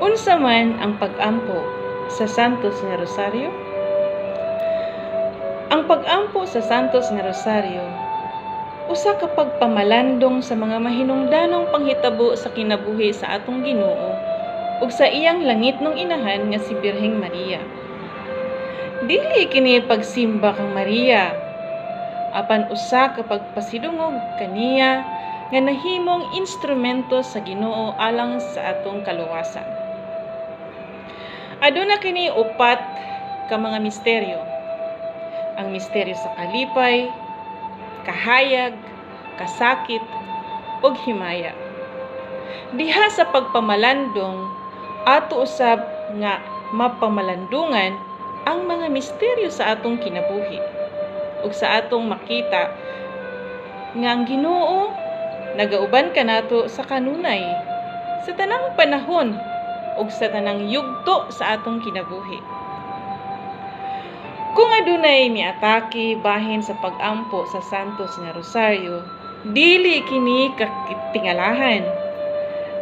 Unsa man ang pag-ampo sa Santos nga Rosaryo? Ang pag-ampo sa Santos nga Rosaryo usa ka pagpamalandong sa mga mahinungdanong panghitabo sa kinabuhi sa atong Ginoo ug sa iyang langitnong inahan nga si Birheng Maria. Dili kini pagsimba kang Maria, apan usa ka pagpasidungog kaniya nga nahimong instrumento sa Ginoo alang sa atong kaluwasan. Aduna kini upat ka mga misteryo. Ang misteryo sa kalipay, kahayag, kasakit, ug himaya. Diha sa pagpamalandong, ato usab nga mapamalandungan ang mga misteryo sa atong kinabuhi ug sa atong makita nga ang Ginoo nagauban kanato sa kanunay, sa tanang panahon ug sa tanang yugto sa atong kinabuhi. Kung adunay miatake bahin sa pag-ampo sa Santos nga Rosaryo, dili kini katingalahan.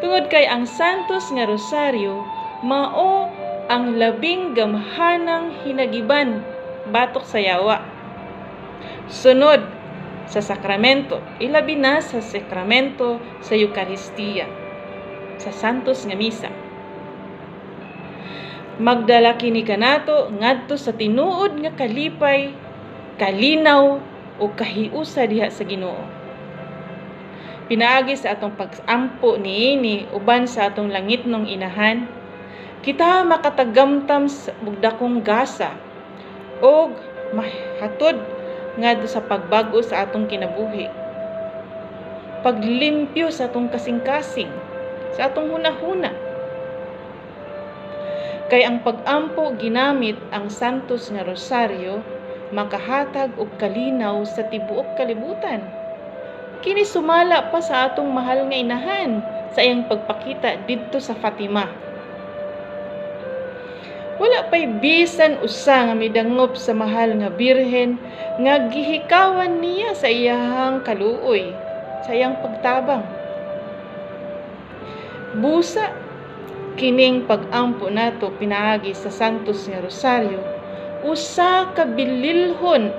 Tungod kay ang Santos nga Rosaryo mao ang labing gamhanang hinagiban batok sa yawa. Sunod sa sakramento, ilabi na sa sakramento sa Eukaristiya, sa Santos nga Misa. Magdala kini kanato ngadto sa tinuod nga kalipay, kalinaw o kahiusa diha sa Ginoo. Pinaagi sa atong pag-ampo niini uban sa atong langitnong inahan, kita makatagamtam sa ug dakong gasa og mahatod ngadto sa pagbag-o sa atong kinabuhi. Paglimpyo sa atong kasing-kasing, sa atong hunahuna. Kay ang pag-ampo ginamit ang Santos nga Rosaryo makahatag og kalinaw sa tibuok kalibutan. Kini sumala pa sa atong mahal nga inahan sa iyang pagpakita didto sa Fatima. Wala pa'y bisan usa nga midangop sa mahal nga Birhen nga gihikawan niya sa iyahang kaluoy, sa iyang pagtabang. Busa kining pag-ampo nato pinaagi sa Santos nga Rosaryo usa ka bililhon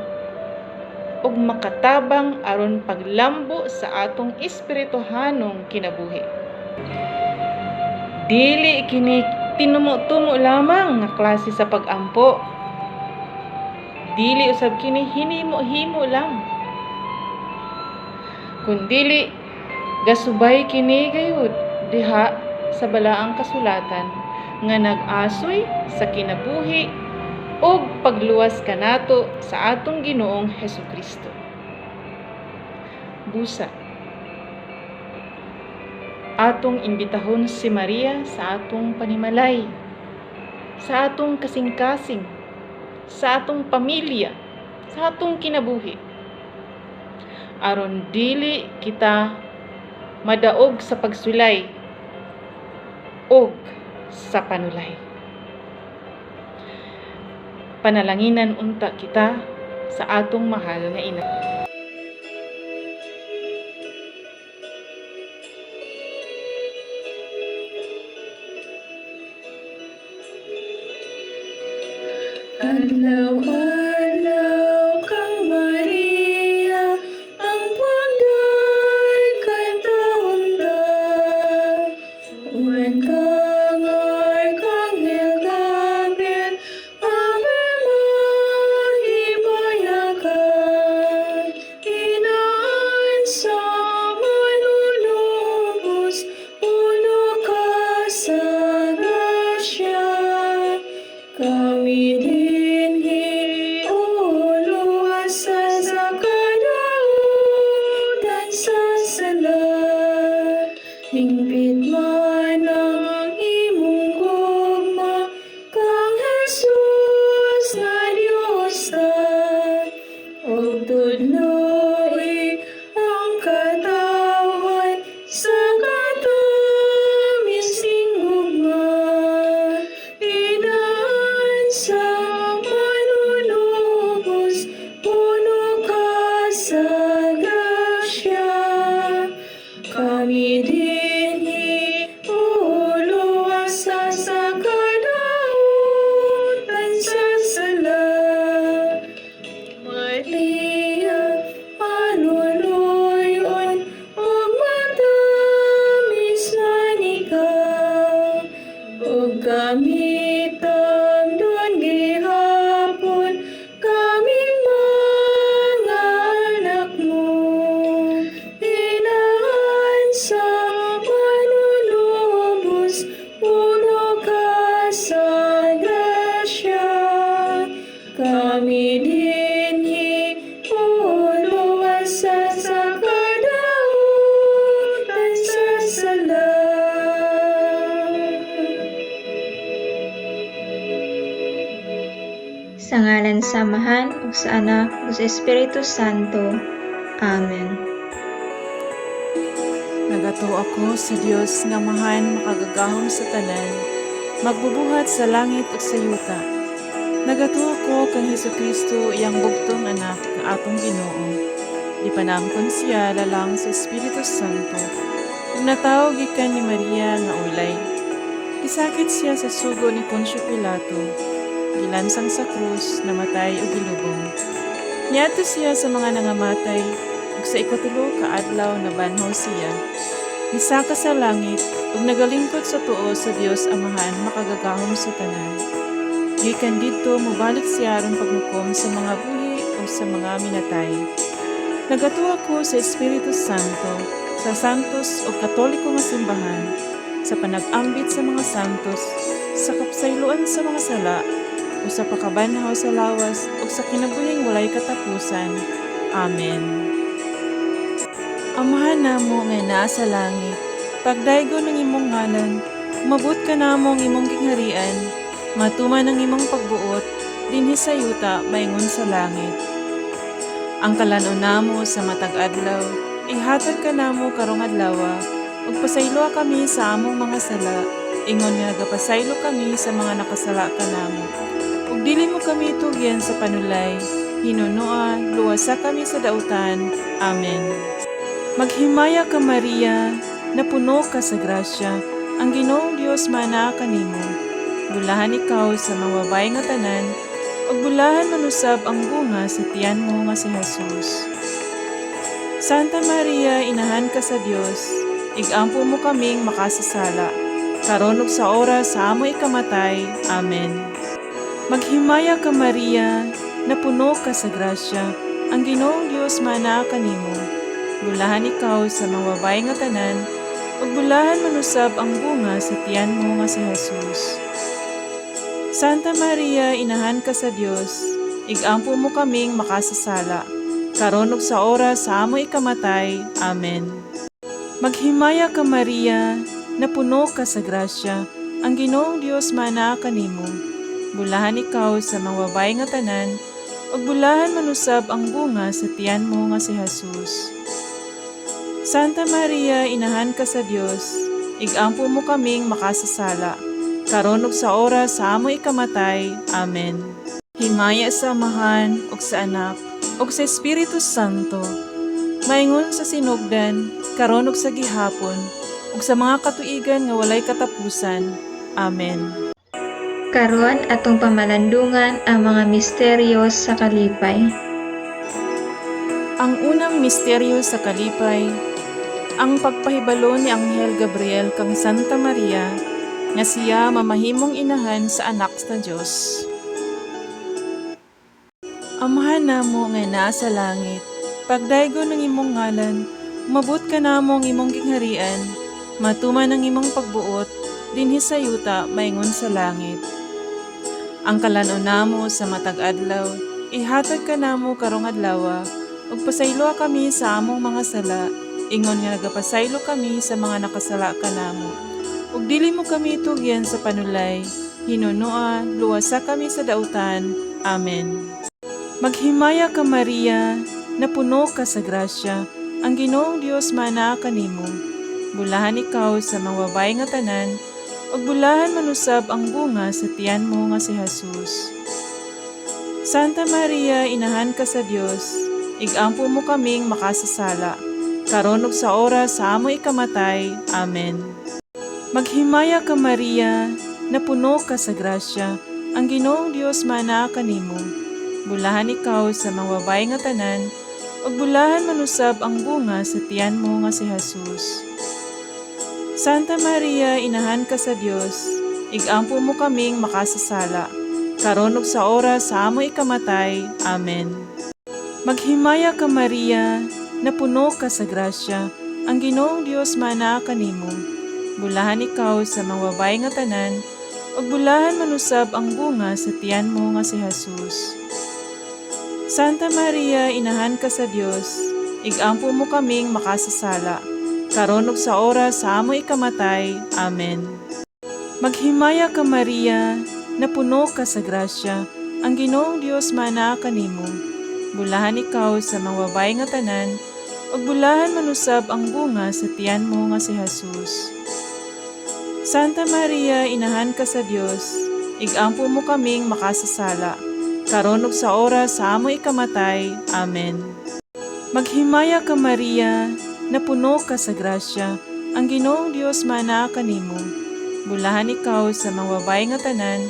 ug makatabang aron paglambo sa atong espirituhanong kinabuhi. Dili kini tinumo-tumo lamang nga klase sa pag-ampo. Dili usab kini hinimo-himo lang. Kundili gasubay kini gayud diha sa balaang kasulatan nga nag-asoy sa kinabuhi ug pagluwas kanato sa atong Ginoong Hesukristo. Busa, atong imbitahon si Maria sa atong panimalay, sa atong kasing-kasing, sa atong pamilya, sa atong kinabuhi. Aron dili kita madaog sa pagsulay ug sa panulay. Panalanginan unta kita sa atong mahal nga ina. Adlaw-adlaw kang Maria, ang pagday kay taon ta. Uban kang Arkanghel Gabriel, Ave mahimayakan. Inaan sa manunubos, puno ka sa grasya. Kami dinhi uluwasan sa kadautan sa sala. Hingpit man ang imong gugma kang Jesus nga Dios ta. Ug tudloi ang katawhan sa katamis ning gugma. Inaan sa manunubos, puno ka sa grasya. Kami dinhi Ngalan sa Amahan, ug sa Anak, ug sa Espiritu Santo. Amen. Nagatuo ako sa Dios nga Amahan makagagahom sa tanan, magbubuhat sa langit ug sa yuta. Nagatuo ako kang Hesukristo, iyang bugtong anak, nga atong Ginoo. Gipanangkon siya lalang sa Espiritu Santo. Ug natawo gikan ni Maria nga ulay. Gisakit siya sa sugo ni Poncio Pilato. Gilansang sa krus, namatay ug gilubong. Niadto siya sa mga nangamatay, ug sa ikatulo ka adlaw nabanhaw siya. Misaka sa langit ug nagalingkod sa tuo sa Dios Amahan makagagahom sa tanan. Gikan didto mobalik siya aron paghukom sa mga buhi ug sa mga minatay. Nagatuo ako sa Espiritu Santo, sa santos ug katoliko nga simbahan, sa panag-ambit sa mga santos, sa kapasayloan sa mga sala, ug sa pagkabanhaw sa lawas ug sa kinabuhing walay katapusan. Amen. Amahan namo nga naa sa langit, pagdaygon ang imong ngalan, umabot kanamo ang imong gingharian, matuman ang imong pagbuot, dinhi sa yuta maingon sa langit. Ang kalan-on namo sa matag adlaw, ihatag kanamo karong adlawa, ug pasayloa kami sa among mga sala, ingon nga nagapasaylo kami sa mga nakasala kanamo. Ug dili mo kami tugyan sa panulay, hinunoa, luwasa kami sa dautan. Amen. Maghimaya ka, Maria, napuno ka sa grasya, ang Ginoong Dios maanaa kanimo. Bulahan ikaw sa mga babae nga tanan, ug bulahan man usab ang bunga sa tiyan mo nga si Jesus. Santa Maria, inahan ka sa Dios, igampo mo kaming makasasala, karon ug sa oras sa among ikamatay. Amen. Maghimaya ka, Maria, napuno ka sa grasya, ang Ginoong Dios maanaa kanimo. Bulahan ikaw sa mga babae nga tanan, ug bulahan man usab ang bunga sa tiyan mo nga si Jesus. Santa Maria, inahan ka sa Dios, igampo mo kaming makasasala, karon ug sa oras sa among ikamatay. Amen. Maghimaya ka, Maria, napuno ka sa grasya, ang Ginoong Dios maanaa kanimo. Bulahan ikaw sa mga babae nga tanan, ug bulahan man usab ang bunga sa tiyan mo nga si Jesus. Santa Maria, inahan ka sa Dios, igampo mo kaming makasasala, karon ug sa oras sa among ikamatay. Amen. Himaya sa Amahan ug sa Anak ug sa Espiritu Santo, maingon sa sinugdan, karon ug sa gihapon, ug sa mga katuigan nga walay katapusan. Amen. Karon atong pamalandungan ang mga misteryo sa kalipay. Ang unang misteryo sa kalipay, ang pagpahibalo ni Anghel Gabriel kang Santa Maria nga siya mamahimong inahan sa anak sa Dios. Amahan namo nga naa sa langit, pagdaygon ang imong ngalan, umabot kanamo ang imong gingharian, matuman ang imong pagbuot, dinhi sa yuta maingon sa langit. Ang kalan-on namo sa matag adlaw, ihatag kanamo karong adlawa, ug pasayloa kami sa among mga sala, ingon nga nagapasaylo kami sa mga nakasala kanamo. Ug dili mo kami tugyan sa panulay, hinunoa, luwasa kami sa dautan. Amen. Maghimaya ka, Maria, napuno ka sa grasya, ang Ginoong Dios maanaa kanimo. Bulahan ikaw sa mga babae nga tanan, ug bulahan man usab ang bunga sa tiyan mo nga si Jesus. Santa Maria, inahan ka sa Dios, igampo mo kaming makasasala, karon ug sa oras sa among ikamatay. Amen. Maghimaya ka, Maria, napuno ka sa grasya, ang Ginoong Dios maanaa kanimo. Bulahan ikaw sa mga babae nga tanan, ug bulahan man usab ang bunga sa tiyan mo nga si Jesus. Santa Maria, inahan ka sa Dios, igampo mo kaming makasasala, karon ug sa oras sa among ikamatay. Amen. Maghimaya ka, Maria, napuno ka sa grasya, ang Ginoong Dios maanaa kanimo. Bulahan ikaw sa mga babae nga tanan, ug bulahan man usab ang bunga sa tiyan mo nga si Jesus. Santa Maria, inahan ka sa Dios, igampo mo kaming makasasala, karon ug sa oras sa among ikamatay. Amen. Maghimaya ka, Maria, napuno ka sa grasya, Ang Ginoong Dios maanaa kanimo. Bulahan ikaw sa mga babaye nga tanan, ug bulahan man usab ang bunga sa tiyan mo nga si Jesus. Santa Maria, inahan ka sa Dios, igampo mo kaming makasasala, karon ug sa oras sa among ikamatay. Amen. Maghimaya ka, Maria, napuno ka sa grasya, ang Ginoong Dios maanaa kanimo. Bulahan ikaw sa mga babaye nga tanan,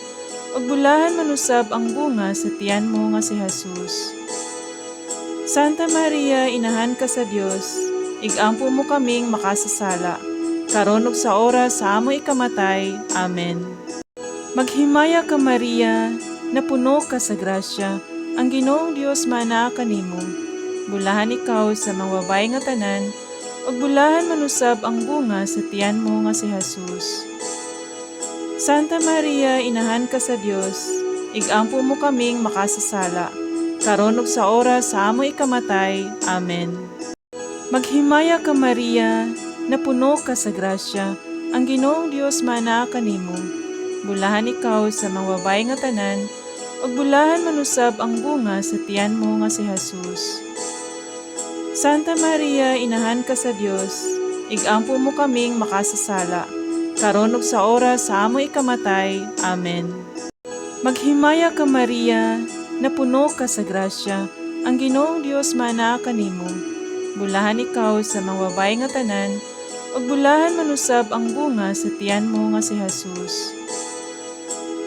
ug bulahan man usab ang bunga sa tiyan mo nga si Jesus. Santa Maria, inahan ka sa Dios, igampo mo kaming makasasala, karon ug sa oras sa among ikamatay. Amen. Maghimaya ka, Maria, napuno ka sa grasya, ang Ginoong Dios maanaa kanimo. Bulahan ikaw sa mga babaye nga tanan, ug bulahan man usab ang bunga sa tiyan mo nga si Jesus. Santa Maria, inahan ka sa Dios, igampo mo kaming makasasala, karon ug sa oras sa among ikamatay. Amen. Maghimaya ka, Maria, napuno ka sa grasya, ang Ginoong Dios maanaa kanimo. Bulahan ikaw sa mga babaye nga tanan, ug bulahan man usab ang bunga sa tiyan mo nga si Jesus. Santa Maria, inahan ka sa Dios, igampo mo kaming makasasala, karon ug sa oras sa among ikamatay. Amen. Maghimaya ka, Maria, napuno ka sa grasya, ang Ginoong Dios maanaa kanimo. Bulahan ikaw sa mga babaye nga tanan, ug bulahan man usab ang bunga sa tiyan mo nga si Jesus.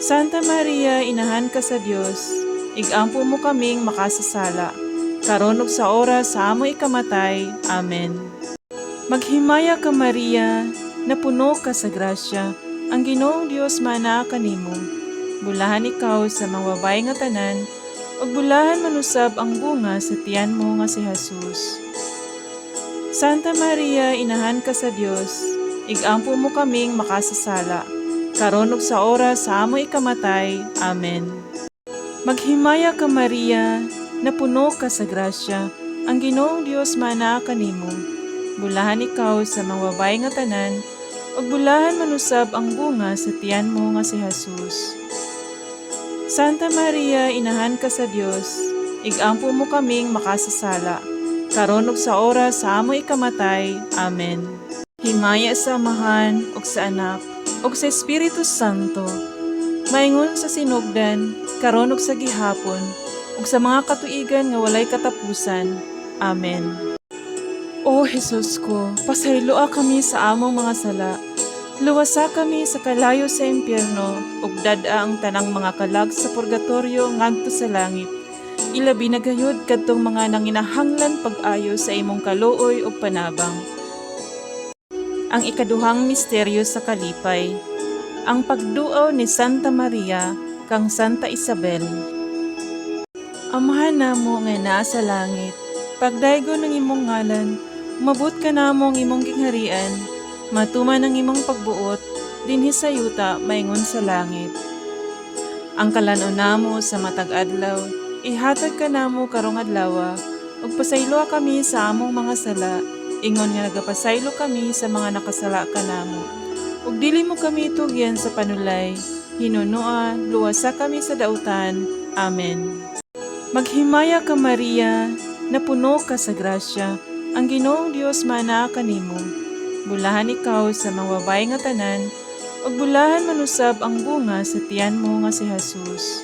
Santa Maria, inahan ka sa Dios, igampo mo kaming makasasala, karon ug sa oras sa among ikamatay. Amen. Maghimaya ka, Maria, napuno ka sa grasya, ang Ginoong Dios maanaa kanimo. Bulahan ikaw sa mga babaye nga tanan, ug bulahan man usab ang bunga sa tiyan mo nga si Jesus. Santa Maria, inahan ka sa Dios, igampo mo kaming makasasala, karon ug sa oras sa among ikamatay. Amen. Maghimaya ka, Maria, napuno ka sa grasya, ang Ginoong Dios maanaa kanimo. Bulahan ikaw sa mga babaye nga tanan, ug bulahan man usab ang bunga sa tiyan mo nga si Jesus. Santa Maria, inahan ka sa Dios, igampo mo kaming makasasala, karon ug sa oras sa among ikamatay. Amen. Himaya sa Amahan ug sa Anak ug sa Espiritu Santo. Maingon sa sinugdan, karon ug sa gihapon, ug sa mga katuigan nga walay katapusan. Amen. O Jesus ko, pasayloa kami sa among mga sala. Luwasa kami sa kalayo sa impyerno, ug dad-a ang tanang mga kalag sa purgatorio ngadto sa langit. Ilabi na gayud kadtong mga nanginahanglan pag-ayo sa imong kaluoy ug panabang. Ang ikaduhang misteryo sa kalipay, ang pagduaw ni Santa Maria kang Santa Isabel. Amahan namo nga naa sa langit, pagdaygon ang imong ngalan, umabot kanamo ang imong gingharian, matuman ang imong pagbuot, dinhi sa yuta maingon sa langit. Ang kalan-on namo sa matag adlaw, ihatag kanamo karong adlaw, ug pasayloa kami sa among mga sala, ingon nga nagapasaylo kami sa mga nakasala kanamo. Ug dili mo kami tugyan sa panulay, hinunoa, luwasa kami sa dautan. Amen. Maghimaya ka, Maria, napuno ka sa grasya, ang Ginoong Dios maanaa kanimo. Bulahan ikaw sa mga babaye nga tanan, ug bulahan man usab ang bunga sa tiyan mo nga si Jesus.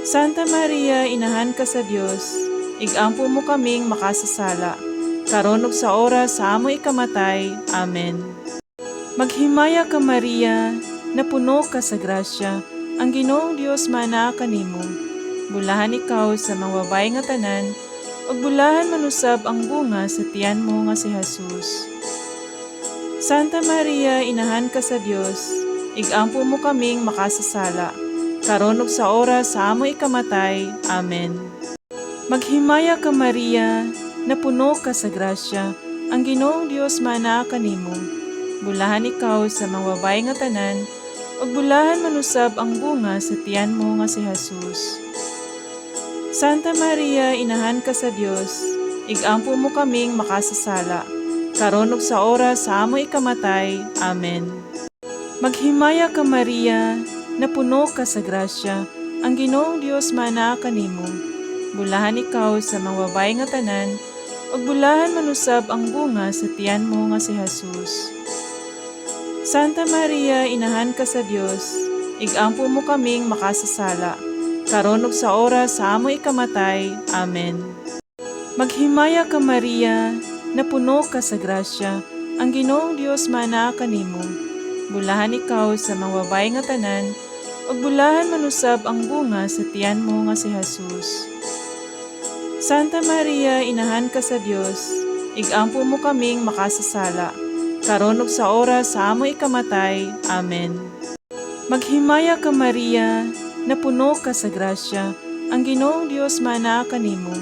Santa Maria, inahan ka sa Dios, igampo mo kaming makasasala, karon ug sa oras sa among ikamatay. Amen. Maghimaya ka, Maria, napuno ka sa grasya, ang Ginoong Dios maanaa kanimo. Bulahan ikaw sa mga babaye nga tanan, ug bulahan man usab ang bunga sa tiyan mo nga si Jesus. Santa Maria, inahan ka sa Dios, igampo mo kaming makasasala, karon ug sa oras sa among ikamatay. Amen. Maghimaya ka, Maria, napuno ka sa grasya, ang Ginoong Dios maanaa kanimo. Bulahan ikaw sa mga babaye nga tanan, ug bulahan man usab ang bunga sa tiyan mo nga si Jesus. Santa Maria, inahan ka sa Dios, igampo mo kaming makasasala, karon ug sa oras sa among ikamatay. Amen. Maghimaya ka, Maria, napuno ka sa grasya, ang Ginoong Dios maanaa kanimo. Bulahan ikaw sa mga babaye nga tanan, ug bulahan man usab ang bunga sa tiyan mo nga si Jesus. Ang Ginoong Dios maanaa kanimo. Bulahan ikaw sa mga babaye nga tanan, ug bulahan man usab ang bunga sa tiyan mo nga si Jesus. Santa Maria, inahan ka sa Dios, igampo mo kaming makasasala, karon ug sa oras sa among ikamatay. Amen. Maghimaya ka, Maria, napuno ka sa grasya, ang Ginoong Dios maanaa kanimo. Bulahan ikaw sa mga babaye nga tanan, ug bulahan man usab ang bunga sa tiyan mo nga si Jesus. Santa Maria, inahan ka sa Dios, igampo mo kaming makasasala, karon ug sa oras sa among ikamatay. Amen. Maghimaya ka, Maria, napuno ka sa grasya, ang Ginoong Dios maanaa kanimo.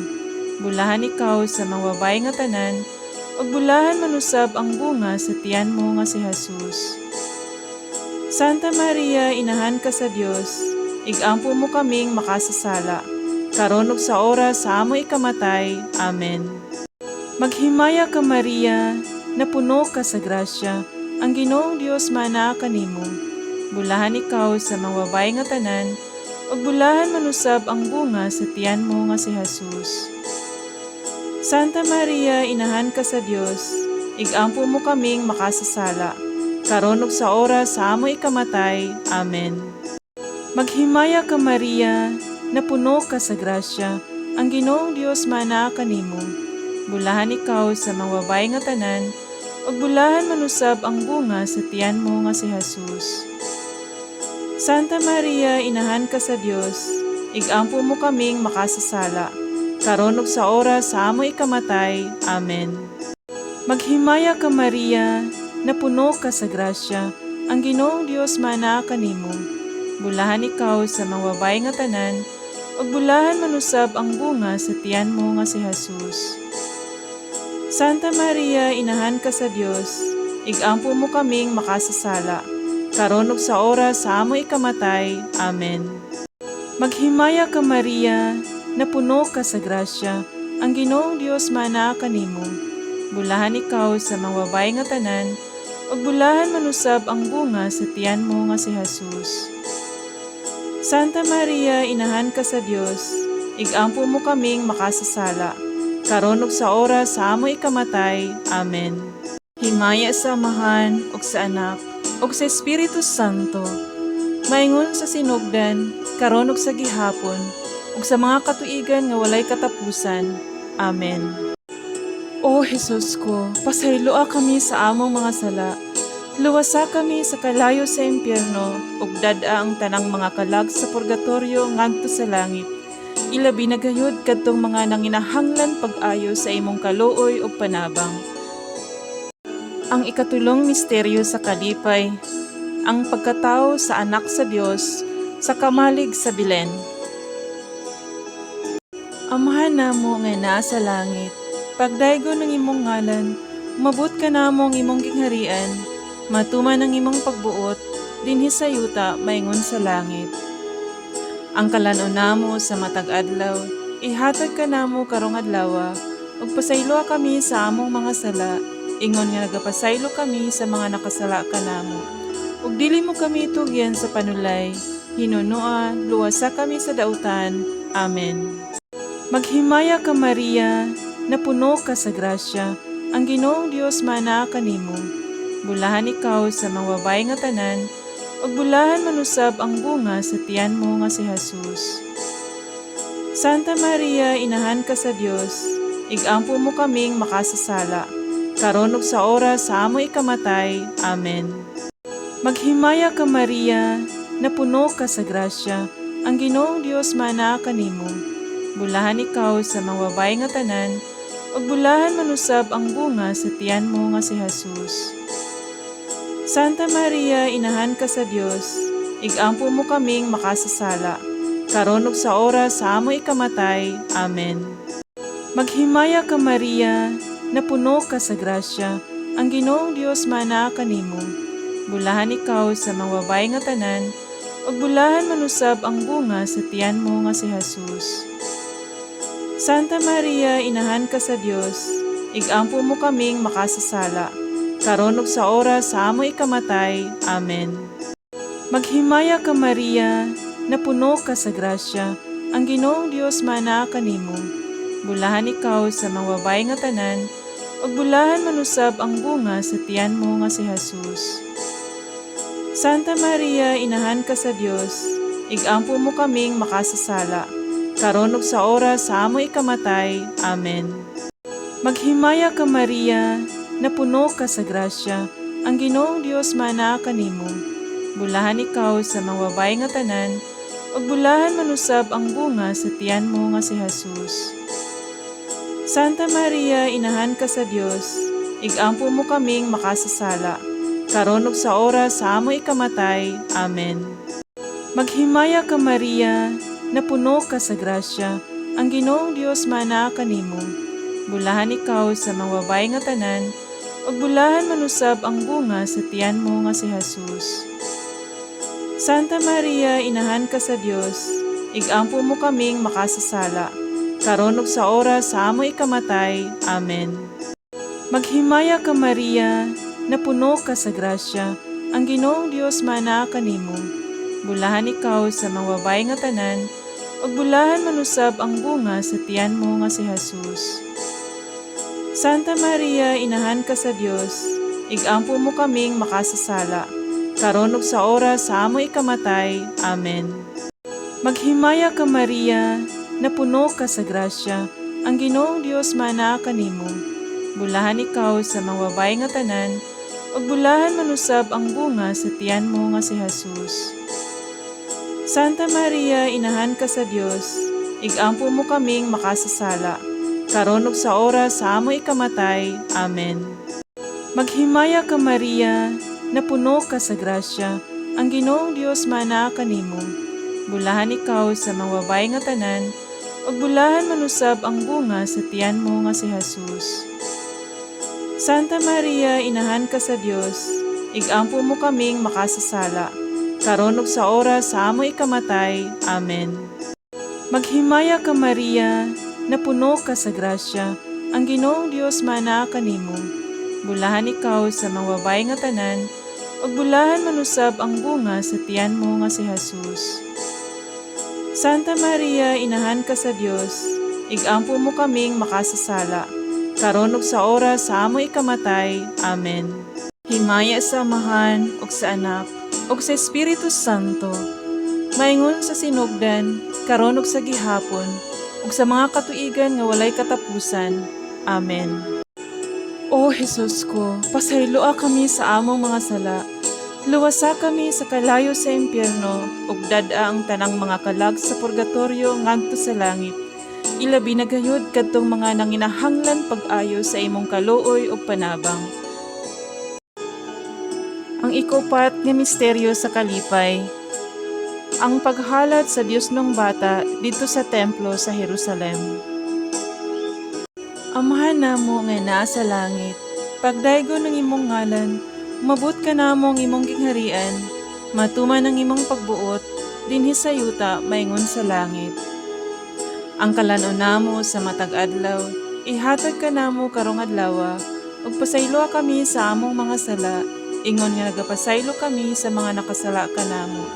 Bulahan ikaw sa mga babaye nga tanan, ug bulahan man usab ang bunga sa tiyan mo nga si Jesus. Santa Maria, inahan ka sa Dios, igampo mo kaming makasasala, karon ug sa oras sa among ikamatay. Amen. Maghimaya ka, Maria, napuno ka sa grasya, ang Ginoong Dios maanaa kanimo. Bulahan ikaw sa mga babaye nga tanan, ug bulahan man usab ang bunga sa tiyan mo nga si Jesus. Santa Maria, inahan ka sa Dios, igampo mo kaming makasasala, karon ug sa oras sa among ikamatay. Amen. Maghimaya ka, Maria, napuno ka sa grasya, ang Ginoong Dios maanaa kanimo. Bulahan ikaw sa mga babaye nga tanan, ug bulahan man usab ang bunga sa tiyan mo nga si Jesus. Santa Maria, inahan ka sa Dios, igampo mo kaming makasasala, karon ug sa oras sa among ikamatay. Amen. Maghimaya ka, Maria, napuno ka sa grasya, ang Ginoong Dios maanaa kanimo. Bulahan ikaw sa mga babaye nga tanan, ug bulahan man usab ang bunga sa tiyan mo nga si Jesus. Santa Maria, inahan ka sa Dios, igampo mo kaming makasasala, karon ug sa oras sa among ikamatay. Amen. Maghimaya ka, Maria, napuno ka sa grasya, ang Ginoong Dios maanaa kanimo. Bulahan ikaw sa mga babaye nga tanan, ug bulahan man usab ang bunga sa tiyan mo nga si Jesus. Santa Maria, inahan ka sa Dios, igampo mo kaming makasasala, karon ug sa oras sa among ikamatay. Amen. Himaya sa Amahan ug sa Anak ug sa Espiritu Santo. Maingon sa sinugdan, karon ug sa gihapon, ug sa mga katuigan nga walay katapusan. Amen. O Jesus ko, pasayloa kami sa among mga sala. Luwasa kami sa kalayo sa impyerno ug dad-a ang tanang mga kalag sa purgatorio ngadto sa langit. Ilabi na gayud kadtong mga nanginahanglan pag-ayo sa imong kaluoy ug panabang. Ang ikatulong misteryo sa kalipay, ang pagkatao sa Anak sa Dios sa kamalig sa Belen. Amahan namo nga naa sa langit, pagdaygon ang imong ngalan, umabot kanamo ang imong gingharian, matuman ang imong pagbuot dinhi sa yuta maingon sa langit. Ang kalan-on namo sa matag adlaw, ihatag kanamo karong adlaw, ug pasayloa kami sa among mga sala, ingon nga nagapasaylo kami sa mga nakasala kanamo. Ug dili mo kami tugyan sa panulay, hinunoa, luwasa kami sa dautan. Amen. Maghimaya ka, Maria, napuno ka sa grasya, ang Ginoong Dios maanaa kanimo. Bulahan ikaw sa mga babaye nga tanan, ug bulahan man usab ang bunga sa tiyan mo nga si Jesus. Santa Maria, inahan ka sa Dios, igampo mo kaming makasasala, karon ug sa oras sa among ikamatay. Amen. Maghimaya ka, Maria, napuno ka sa grasya, ang Ginoong Dios maanaa kanimo. Bulahan ikaw sa mga babaye nga tanan, ug bulahan man usab ang bunga sa tiyan mo nga si Jesus. Santa Maria, inahan ka sa Dios, igampo mo kaming makasasala, karon ug sa oras sa among ikamatay. Amen. Maghimaya ka, Maria, napuno ka sa grasya, ang Ginoong Dios maanaa kanimo. Bulahan ikaw sa mga babaye nga tanan, ug bulahan man usab ang bunga sa tiyan mo nga si Jesus. Santa Maria, inahan ka sa Dios, igampo mo kaming makasasala, karon ug sa oras sa among ikamatay. Amen. Maghimaya ka, Maria, Napuno ka sa grasya, ang Ginoong Dios maanaa kanimo. Bulahan ikaw sa mga babaye nga tanan, ug bulahan man usab ang bunga sa tiyan mo nga si Jesus. Santa Maria, inahan ka sa Dios, igampo mo kaming makasasala, karon ug sa oras sa among ikamatay. Amen. Maghimaya ka, Maria, napuno ka sa grasya, ang Ginoong Dios maanaa kanimo. Bulahan ikaw sa mga babaye nga tanan, ug bulahan man usab ang bunga sa tiyan mo nga si Jesus. Santa Maria, inahan ka sa Dios, igampo mo kaming makasasala, karon ug sa oras sa among ikamatay. Amen. Maghimaya ka, Maria, napuno ka sa grasya, ang Ginoong Dios maanaa kanimo. Bulahan ikaw sa mga babaye nga tanan, ug bulahan man usab ang bunga sa tiyan mo nga si Jesus. Santa Maria, inahan ka sa Dios, igampo mo kaming makasasala, karon ug sa oras sa among ikamatay. Amen. Maghimaya ka, Maria, napuno ka sa grasya, ang Ginoong Dios maanaa kanimo. Bulahan ikaw sa mga babaye nga tanan, ug bulahan man usab ang bunga sa tiyan mo nga si Jesus. Santa Maria, inahan ka sa Dios, igampo mo kaming makasasala, karon ug sa oras sa among ikamatay. Amen. Maghimaya ka, Maria, napuno ka sa grasya, ang Ginoong Dios maanaa kanimo. Bulahan ikaw sa mga babaye nga tanan, ug bulahan man usab ang bunga sa tiyan mo nga si Jesus. Santa Maria, inahan ka sa Dios, igampo mo kaming makasasala, karon ug sa oras sa among ikamatay. Amen. Maghimaya ka, Maria, napuno ka sa grasya, ang Ginoong Dios maanaa kanimo. Bulahan ikaw sa mga babaye nga tanan, ug bulahan man usab ang bunga sa tiyan mo nga si Jesus. Santa Maria, inahan ka sa Dios, igampo mo kaming makasasala, karon ug sa oras sa among ikamatay. Amen. Maghimaya ka, Maria, napuno ka sa grasya, ang Ginoong Dios maanaa kanimo. Bulahan ikaw sa mga babaye nga tanan, ug bulahan man usab ang bunga sa tiyan mo nga si Jesus. Santa Maria, inahan ka sa Dios, igampo mo kaming makasasala, karon ug sa oras sa among ikamatay. Amen. Himaya sa Amahan ug sa Anak ug sa Espiritu Santo. Maingon sa sinugdan, karon ug sa gihapon, ug sa mga katuigan nga walay katapusan. Amen. O Jesus ko, pasayloa kami sa among mga sala. Luwasa kami sa kalayo sa impyerno ug dad-a ang tanang mga kalag sa purgatorio ngadto sa langit. Ilabi na gayud kadtong mga nanginahanglan pag-ayo sa imong kaluoy ug panabang. Ang ikaupat nga misteryo sa kalipay, ang paghalad sa Diosnong Bata didto sa templo sa Jerusalem. Amahan namo nga naa sa langit, pagdaygon ang imong ngalan, umabot kanamo ang imong gingharian, matuman ang imong pagbuot, dinhi sa yuta maingon sa langit. Ang kalan-on namo sa matag adlaw, ihatag kanamo karong adlaw, ug pasayloa kami sa among mga sala, ingon nga nagapasaylo kami sa mga nakasala kanamo.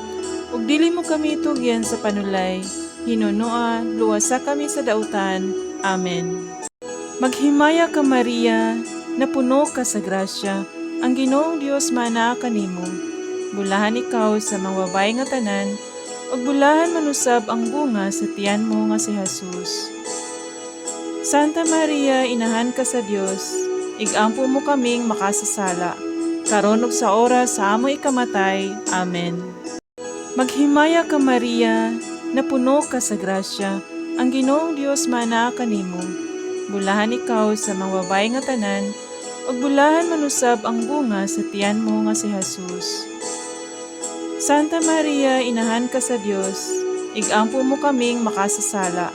Ug dili mo kami tugyan sa panulay, hinunoa, luwasa kami sa dautan. Amen. Maghimaya ka, Maria, napuno ka sa grasya, ang Ginoong Dios maanaa kanimo. Bulahan ikaw sa mga babaye nga tanan, ug bulahan man usab ang bunga sa tiyan mo nga si Jesus. Santa Maria, inahan ka sa Dios, igampo mo kaming makasasala, karon ug sa oras sa among ikamatay. Amen. Maghimaya ka, Maria, napuno ka sa grasya, ang Ginoong Dios maanaa kanimo. Bulahan ikaw sa mga babaye nga tanan, ug bulahan man usab ang bunga sa tiyan mo nga si Jesus. Santa Maria, inahan ka sa Dios, igampo mo kaming makasasala,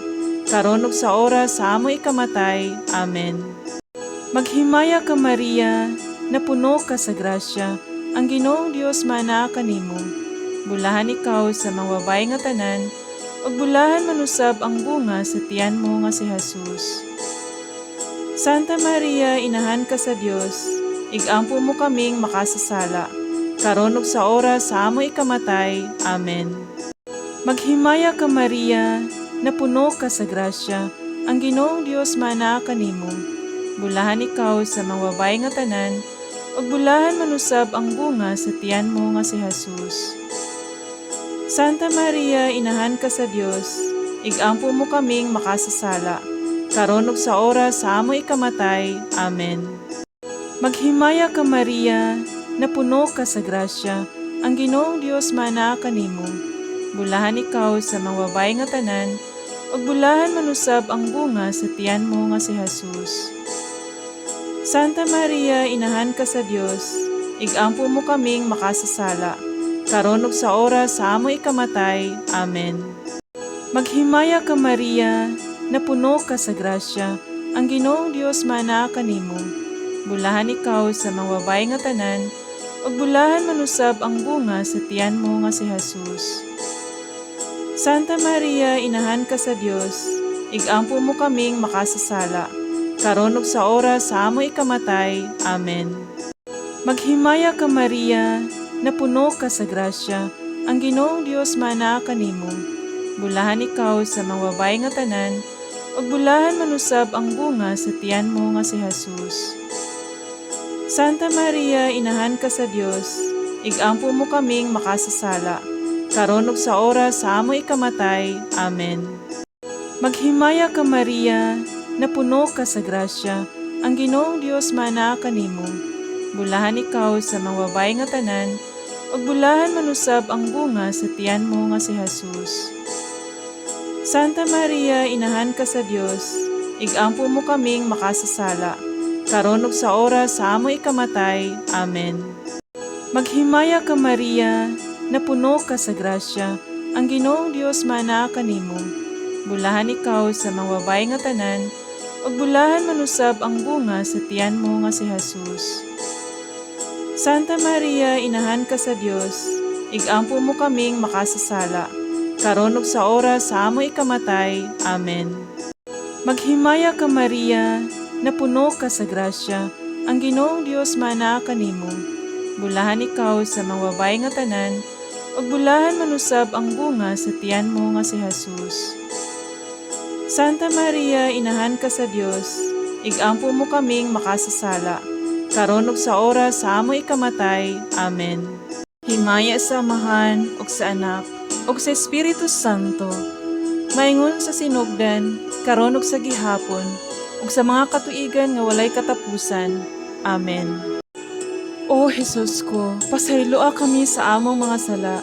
karon ug sa oras sa among ikamatay. Amen. Maghimaya ka, Maria, napuno ka sa grasya, ang Ginoong Dios maanaa kanimo. Bulahan ikaw sa mga babaye nga tanan, ug bulahan man usab ang bunga sa tiyan mo nga si Jesus. Santa Maria, inahan ka sa Dios, igampo mo kaming makasasala, karon ug sa oras sa among ikamatay. Amen. Maghimaya ka, Maria, napuno ka sa grasya, ang Ginoong Dios maanaa kanimo. Bulahan ikaw sa mga babaye nga tanan, ug bulahan man usab ang bunga sa tiyan mo nga si Jesus. Santa Maria, inahan ka sa Dios, igampo mo kaming makasasala, karon ug sa oras sa among ikamatay. Amen. Maghimaya ka, Maria, napuno ka sa grasya, ang Ginoong Dios maanaa kanimo. Bulahan ikaw sa mga babaye nga tanan, ug bulahan man usab ang bunga sa tiyan mo nga si Jesus. Santa Maria, inahan ka sa Dios, igampo mo kaming makasasala, karon ug sa oras sa among ikamatay. Amen. Maghimaya ka, Maria, napuno ka sa grasya, ang Ginoong Dios maanaa kanimo. Bulahan ikaw sa mga babaye nga tanan, ug bulahan man usab ang bunga sa tiyan mo nga si Jesus. Santa Maria, inahan ka sa Dios, igampo mo kaming makasasala, karon ug sa oras sa among ikamatay. Amen. Maghimaya ka, Maria, napuno ka sa grasya, ang Ginoong Dios maanaa kanimo. Bulahan ikaw sa mga babaye nga tanan, ug bulahan man usab ang bunga sa tiyan mo nga si Jesus. Santa Maria, inahan ka sa Dios, igampo mo kaming makasasala, karon ug sa oras sa among ikamatay. Amen. Maghimaya ka, Maria, napuno ka sa grasya, ang Ginoong Dios maanaa kanimo. Bulahan ikaw sa mga babaye nga tanan, ug bulahan man usab ang bunga sa tiyan mo nga si Jesus. Santa Maria, inahan ka sa Dios, igampo mo kaming makasasala, karon ug sa oras sa among ikamatay. Amen. Maghimaya ka, Maria, napuno ka sa grasya, ang Ginoong Dios maanaa kanimo. Bulahan ikaw sa mga babaye nga tanan, ug bulahan man usab ang bunga sa tiyan mo nga si Jesus. Santa Maria, inahan ka sa Dios, igampo mo kaming makasasala, karon ug sa oras sa among ikamatay. Amen. Maghimaya ka, Maria, napuno ka sa grasya, ang Ginoong Dios maanaa kanimo. Bulahan ikaw sa mga babaye nga tanan, ug bulahan man usab ang bunga sa tiyan mo nga si Jesus. Santa Maria, inahan ka sa Dios, igampo mo kaming makasasala, karon ug sa oras sa among ikamatay. Amen. Himaya sa Amahan, ug sa Anak, ug sa Espiritu Santo, maingon sa sinugdan, karon ug sa gihapon, ug sa mga katuigan nga walay katapusan. Amen. O Jesus ko, pasayloa kami sa among mga sala.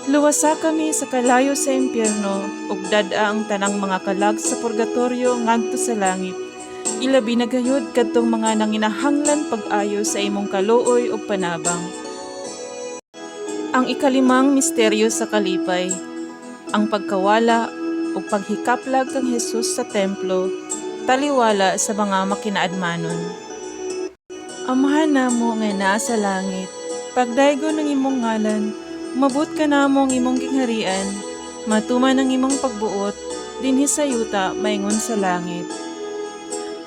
Luwasa kami sa kalayo sa impyerno, ug dad-a ang tanang mga kalag sa purgatorio ngadto sa langit. Ilabi na gayud kadtong mga nanginahanglan pag-ayo sa imong kaluoy ug panabang. Ang ikalimang misteryo sa kalipay, ang pagkawala ug paghikaplag kang Jesus sa templo, taliwala sa mga makinaadmanon. Amahan namo nga naa sa langit, pagdaygon ang imong ngalan, umabot kanamo ang imong gingharian, matuman ang imong pagbuot, dinhi sa yuta maingon sa langit.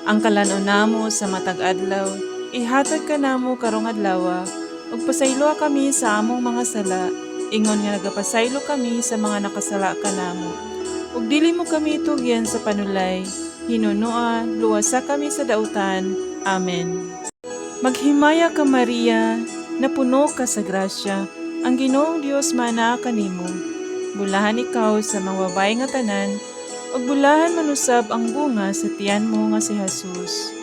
Ang kalan-on namo sa matag adlaw, ihatag kanamo karong adlaw, ug pasayloa kami sa among mga sala, ingon nga nagapasaylo kami sa mga nakasala kanamo. Ug dili mo kami tugyan sa panulay, hinunoa, luwasa kami sa dautan. Amen. Maghimaya ka, Maria, napuno ka sa grasya, ang Ginoong Dios maanaa kanimo. Bulahan ikaw sa mga babaye nga tanan, ug bulahan man usab ang bunga sa tiyan mo nga si Jesus.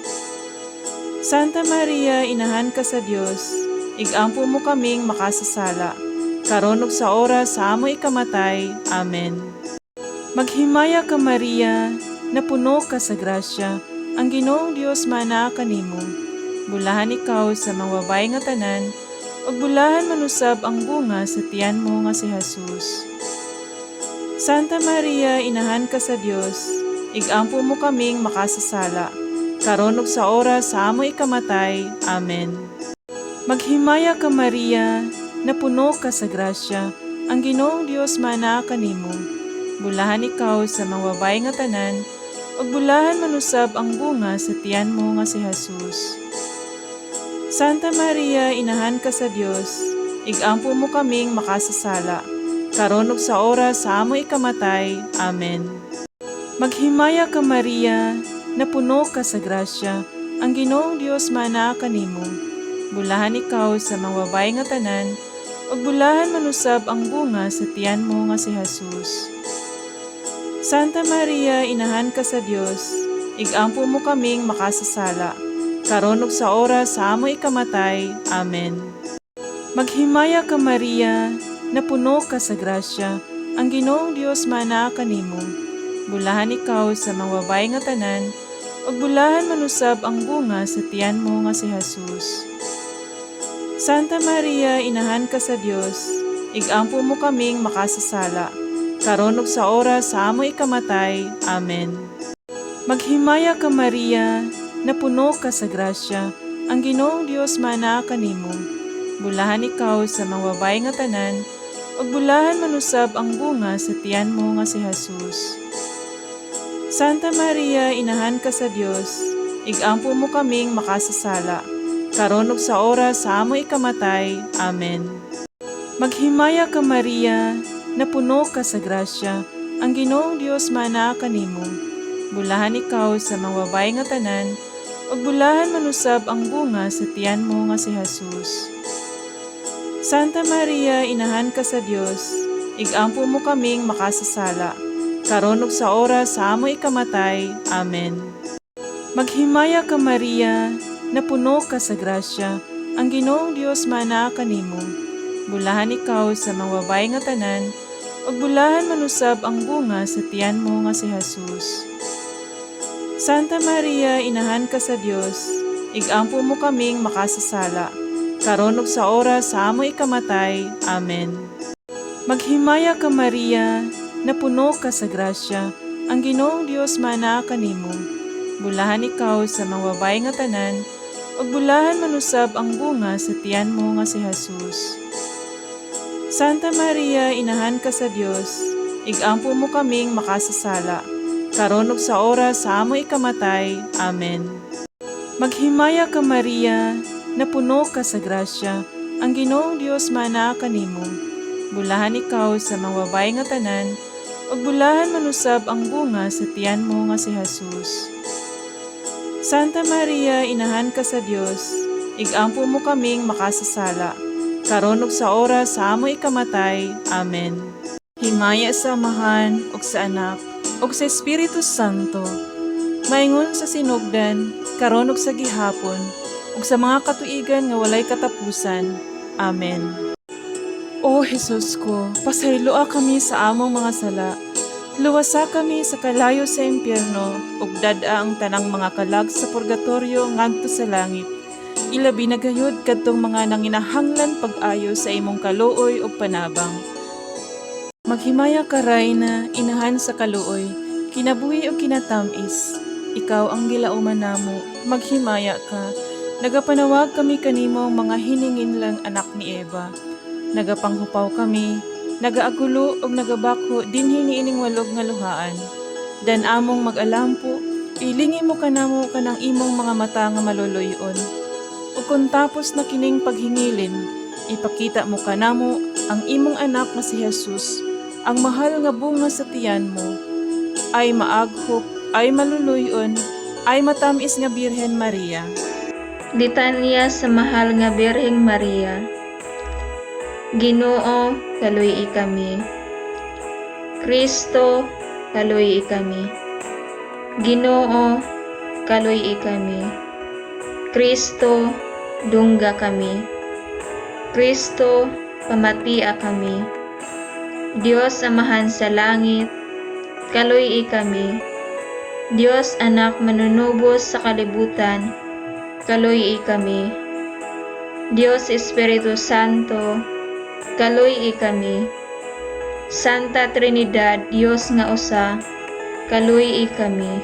Santa Maria, inahan ka sa Dios, igampo mo kaming makasasala, karon ug sa oras sa among ikamatay. Amen. Maghimaya ka, Maria, napuno ka sa grasya, ang Ginoong Dios maanaa kanimo. Bulahan ikaw sa mga babaye nga tanan, ug bulahan man usab ang bunga sa tiyan mo nga si Jesus. Santa Maria, inahan ka sa Dios, igampo mo kaming makasasala, karon ug sa oras sa among ikamatay. Amen. Maghimaya ka, Maria, napuno ka sa grasya, ang Ginoong Dios maanaa kanimo. Bulahan ikaw sa mga babaye nga tanan, ug bulahan man usab ang bunga sa tiyan mo nga si Jesus. Santa Maria, inahan ka sa Dios, igampo mo kaming makasasala, karon ug sa oras sa among ikamatay. Amen. karon ug sa oras sa among ikamatay. Amen. Maghimaya ka Maria, napuno ka sa grasya, ang Ginoong Dios manaa kanimo. Bulahan ikaw sa mga babaye nga tanan, ug bulahan man usab ang bunga sa tiyan mo nga si Jesus. Santa Maria, inahan ka sa Dios, igampo mo kaming makasasala, karon ug sa oras sa among ikamatay. Amen. Maghimaya ka Maria, napuno ka sa grasya, ang Ginoong Dios manaa kanimo. Bulahan ikaw sa mga babaye nga tanan, ug bulahan man usab ang bunga sa tiyan mo nga si Jesus. Santa Maria, inahan ka sa Dios, igampo mo kaming makasasala, karon ug sa oras sa among ikamatay. Amen. Maghimaya ka Maria, napuno ka sa grasya, ang Ginoong Dios manaa kanimo. Bulahan ikaw sa mga babaye nga tanan, ug bulahan man usab ang bunga sa tiyan mo nga si Jesus. Santa Maria, inahan ka sa Dios, igampo mo kaming makasasala, karon ug sa oras sa among ikamatay. Amen. Maghimaya ka Maria, napuno ka sa grasya, ang Ginoong Dios manaa kanimo. Bulahan ikaw sa mga babaye nga tanan, ug bulahan man usab ang bunga sa tiyan mo nga si Jesus. Santa Maria, inahan ka sa Dios, igampo mo kaming makasasala, karon ug sa oras sa among ikamatay. Amen. Maghimaya ka Maria, napuno ka sa grasya, ang Ginoong Dios manaa kanimo. Bulahan ikaw sa mga babaye nga tanan, ug bulahan man usab ang bunga sa tiyan mo nga si Jesus. Santa Maria, inahan ka sa Dios, igampo mo kaming makasasala, karon ug sa oras sa among ikamatay. Amen. Maghimaya ka Maria, napuno ka sa grasya, ang Ginoong Dios manaa kanimo. Bulahan ikaw sa mga babaye nga tanan, ug bulahan man usab ang bunga sa tiyan mo nga si Jesus. Santa Maria, inahan ka sa Dios, igampo mo kaming makasasala, karon ug sa oras sa among ikamatay. Amen. Maghimaya ka Maria, napuno ka sa grasya, ang Ginoong Dios manaa kanimo. Bulahan ikaw sa mga babaye nga tanan, ug bulahan man usab ang bunga sa tiyan mo nga si Jesus. Santa Maria, inahan ka sa Dios, igampo mo kaming makasasala, karon ug sa oras sa among ikamatay. Amen. Himaya sa Amahan ug sa Anak ug sa Espiritu Santo. Maingon sa sinugdan, karon ug sa gihapon, ug sa mga katuigan nga walay katapusan. Amen. O Jesus ko, pasayloa kami sa among mga sala. Luwasa kami sa kalayo sa impyerno, ug dad-a ang tanang mga kalag sa purgatorio ngadto sa langit. Ilabi na gayud kadtong mga nanginahanglan pag-ayo sa imong kaluoy ug panabang. Maghimaya ka Rayna, inahan sa kaluoy, kinabuhi ug kinatamis. Ikaw ang gilauman namo, maghimaya ka. Nagapanawag kami kanimo mga hininginlang anak ni Eva. Nagapanghupaw kami, nagaagulo ug nagabakho dinhi niining walog nga luhaan. Dan among mag-alampo, ilingi mo kanamo kanang imong mga mata nga maluluy-on. Ug kon tapos na kining paghingilin, ipakita mo kanamo ang imong anak nga si Jesus, ang mahal nga bunga sa tiyan mo. Ay maaghop, ay maluluy-on, ay matamis nga Birhen Maria. Litanya sa Mahal nga Birheng Maria. Ginoo, kaluy-i kami. Kristo, kaluy-i kami. Ginoo, kaluy-i kami. Kristo, dungga kami. Kristo, pamatia kami. Dios Amahan sa langit, kaluy-i kami. Dios Anak manunubos sa kalibutan, kaluy-i kami. Dios Espiritu Santo, kaluy-i kami. Santa Trinidad, Dios nga usa, kaluy-i kami.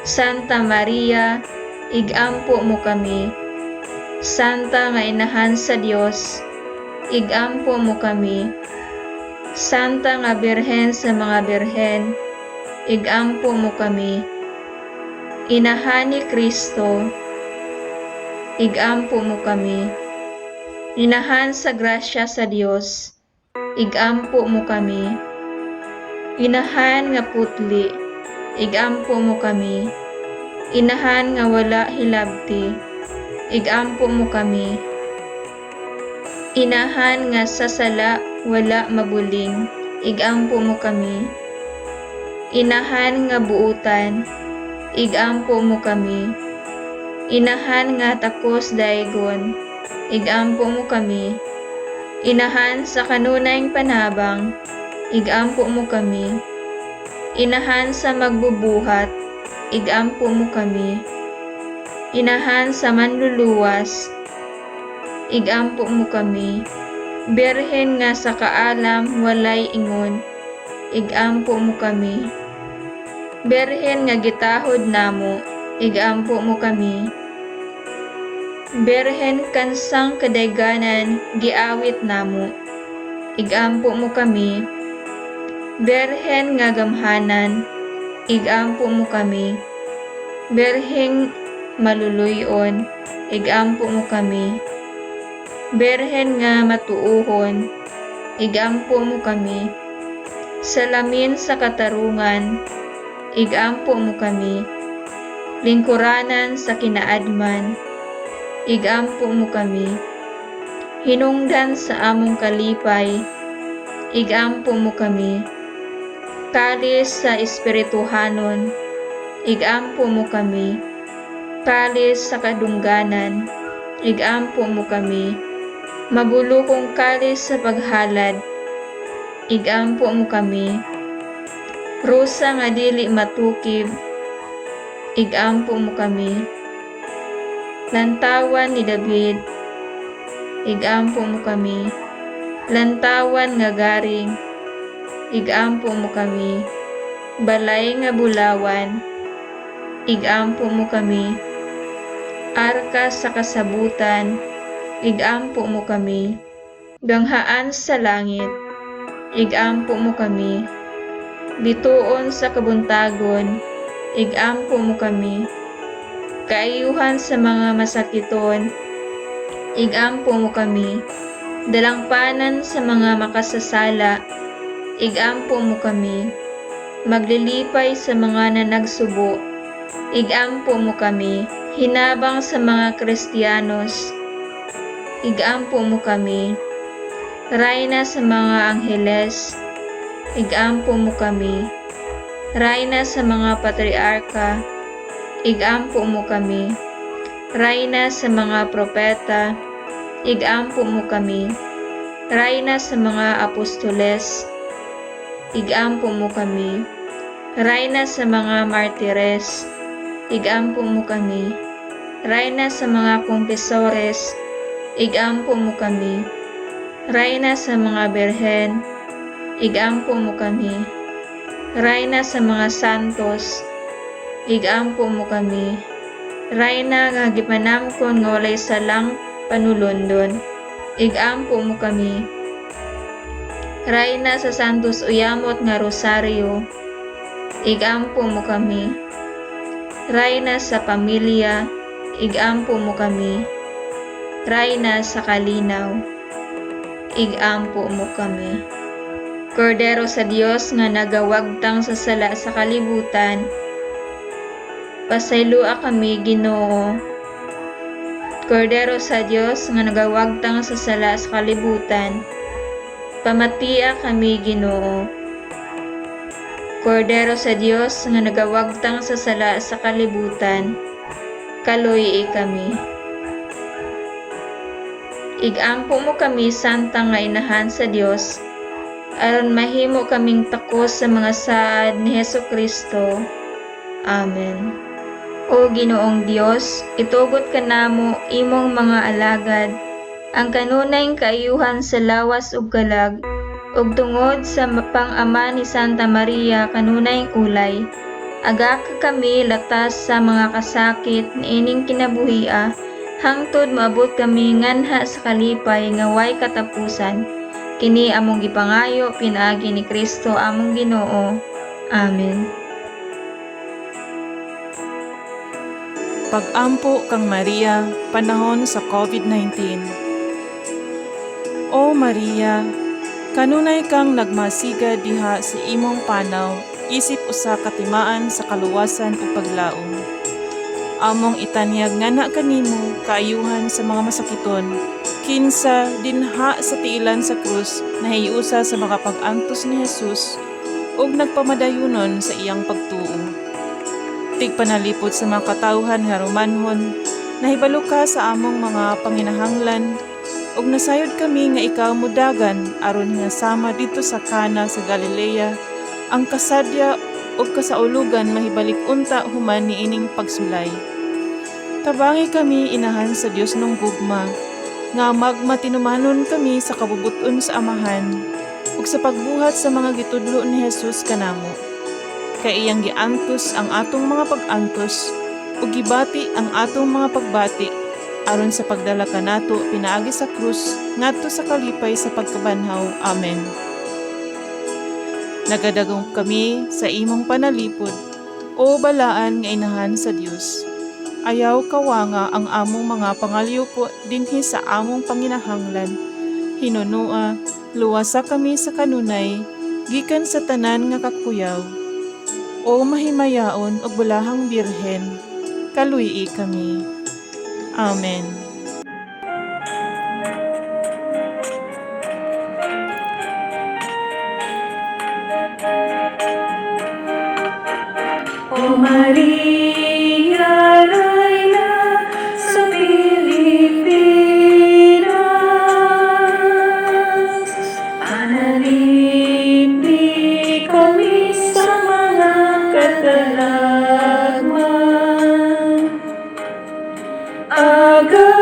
Santa Maria, igampo mo kami. Santa nga inahan sa Dios, igampo mo kami. Santa nga Birhen sa mga birhen, igampo mo kami. Inahan ni Kristo, igampo mo kami. Inahan sa grasya sa Dios, Igampo mo kami. Inahan nga putli, igampo mo kami. Inahan nga wala hilabti, igampo mo kami. Inahan nga sa sala wala mabuling, igampo mo kami. Inahan nga buutan, igampo mo kami. Inahan nga takos daygon, igampo mo kami. Inahan sa kanunayng panabang, igampo mo kami. Inahan sa magbubuhat, igampo mo kami. Inahan sa manluluwas, igampo mo kami. Birhen nga sa kaalam walay ingon, igampo mo kami. Birhen nga gitahod namo, igampo mo kami. Birhen kansang kadayganan giawit namo, igampo mo kami. Birhen nga gamhanan, igampo mo kami. Birheng maluluy-on, igampo mo kami. Birhen nga matuohon, igampo mo kami. Salamin sa katarungan, igampo mo kami. Lingkuranan sa kinaadman, igampo mo kami. Hinungdan sa among kalipay, igampo mo kami. Kalis sa espirituhanon, igampo mo kami. Kalis sa kadungganan, igampo mo kami. Mabulukong kalis sa paghalad, igampo mo kami. Rosa nga dili matukib, igampo mo kami. Lantawan ni David, igampo mo kami. Lantawan nga garing, igampo mo kami. Balay nga bulawan, igampo mo kami. Arka sa kasabutan, igampo mo kami. Ganghaan sa langit, igampo mo kami. Bituon sa kabuntagon, igampo mo kami. Kaayuhan sa mga masakiton, igampo mo kami. Dalangpanan sa mga makasasala, igampo mo kami. Maglilipay sa mga nanagsubo, igampo mo kami. Hinabang sa mga Kristiyanos, igampo mo kami. Rayna sa mga angheles, igampo mo kami. Rayna sa mga patriarka, igampo mo kami. Rayna sa mga propeta, igampo mo kami. Rayna sa mga apostoles, igampo mo kami. Rayna sa mga martires, igampo mo kami. Rayna sa mga kumpesores, igampo mo kami. Rayna sa mga birhen, igampo mo kami. Rayna sa mga santos, igampo mo kami. Rayna nga gipanamkon nga walay salang panulondon, igampo mo kami. Rayna sa Santos Uyamot nga Rosaryo, igampo mo kami. Rayna sa pamilya, igampo mo kami. Rayna sa kalinaw, igampo mo kami. Kordero sa Dios nga nagawagtang sa sala sa kalibutan, pasayloa kami, Ginoo. Kordero sa Dios nga nagawagtang sa sala sa kalibutan, pamatia kami, Ginoo. Kordero sa Dios nga nagawagtang sa sala sa kalibutan, kaluy-i kami. Igampo mo kami, Santa nga Inahan sa Dios, aron mahimo kaming takos sa mga saad ni Hesu Kristo. Amen. O Ginoong Dios, itugot kanamo, imong mga alagad, ang kanunayng kaayuhan sa lawas ug kalag, ug tungod sa pang-ama ni Santa Maria kanunayng ulay, agaka kami latas sa mga kasakit niining kinabuhia, hangtod moabot kami nganha sa kalipay nga way katapusan. Kini among gipangayo pinaagi ni Kristo among Ginoo. Amen. Pag-ampo kang Maria panahon sa COVID-19. O Maria, Kanunay kang nagmasiga diha sa imong panaw isip usa ka timaan sa kaluwasan ug paglaom. Among itanyag ngana kanimo, kaayuhan sa mga masakiton, kinsa dinha sa tiilan sa krus nahiusa sa mga pag-antos ni Jesus ug nagpamadayunon sa iyang pagtuo. Tigpanalipod sa mga katawhan nga Romanhon, nahibalo ka sa among mga panginahanglan ug nasayod kami nga ikaw modagan aron nga sama didto sa Kana sa Galilea ang kasadya ug kasaulugan mahibalik unta human niining pagsulay. Tabangi kami, Inahan sa Dios nung gugma, nga magmatinumanon kami sa kabubut-on sa Amahan ug sa pagbuhat sa mga gitudlo ni Jesus kanamo. Kay iyang giantos ang atong mga pag-antos ug gibati ang atong mga pagbati aron sa pagdala kanato pinaagi sa krus ngadto sa kalipay sa pagkabanhaw. Amen. Nagadagom kami sa imong panalipod, O balaan nga Inahan sa Dios. Ayaw kawanga ang among mga pangalyupo dinhi sa among panginahanglan. Hinunua, luwasa kami sa kanunay, gikan sa tanan nga kakuyaw. O mahimayaon ug bulahang Birhen, kaluy-i kami. Amen. O Maria, Reyna sa Pilipinas, panalipdi kami sa mga katalagman. Aga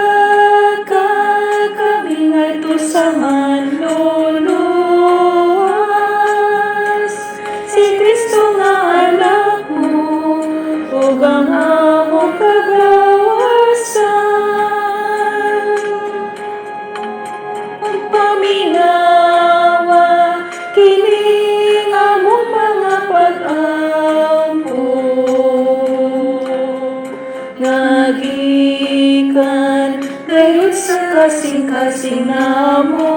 ka kami ngadto sa manluluwas, si Kristo nga anak mo, ug ang among kagawasan. Paminawa kining among mga pag-ampo nga gikan gayud sa kasing-kasing namo.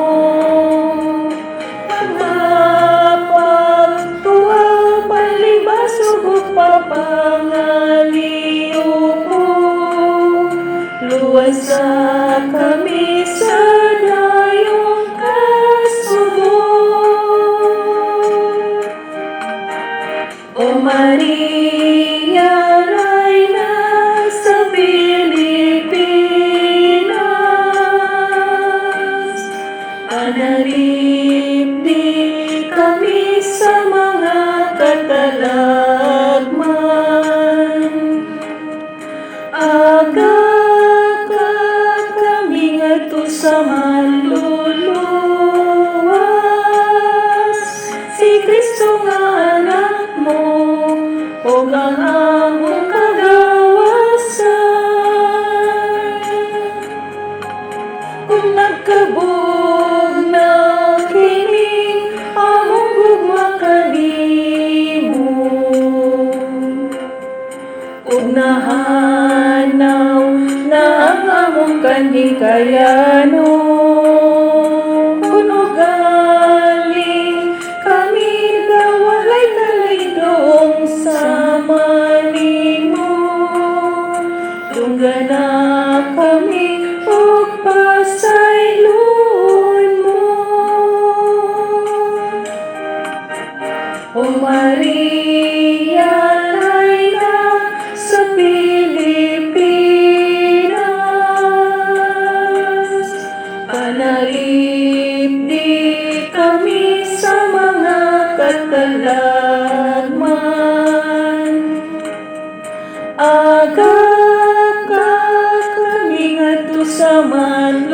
Pagpagtuwa, palibasog ug pagpangaliyupo, luwasa kami sa dayong kasubo. O Maria, Reyna sa Pilipinas, panalipdi kami sa mga katalagman. Aga ka kami ngadto sa manluluwas, si Kristo nga anak mo, ug ang among kagawasan. Kung nagkabugnaw kining among gugma kanimo, ug nahanaw na ang among kanhikayanon, kun ugaling kami daw walay kahigdong sama nimo, dunggana kami ug pasayloon mo. O Maria, Reyna sa Pilipinas, panalipdi kami sa mga katalagman. Aga ka kami ngadto sa manluluwas,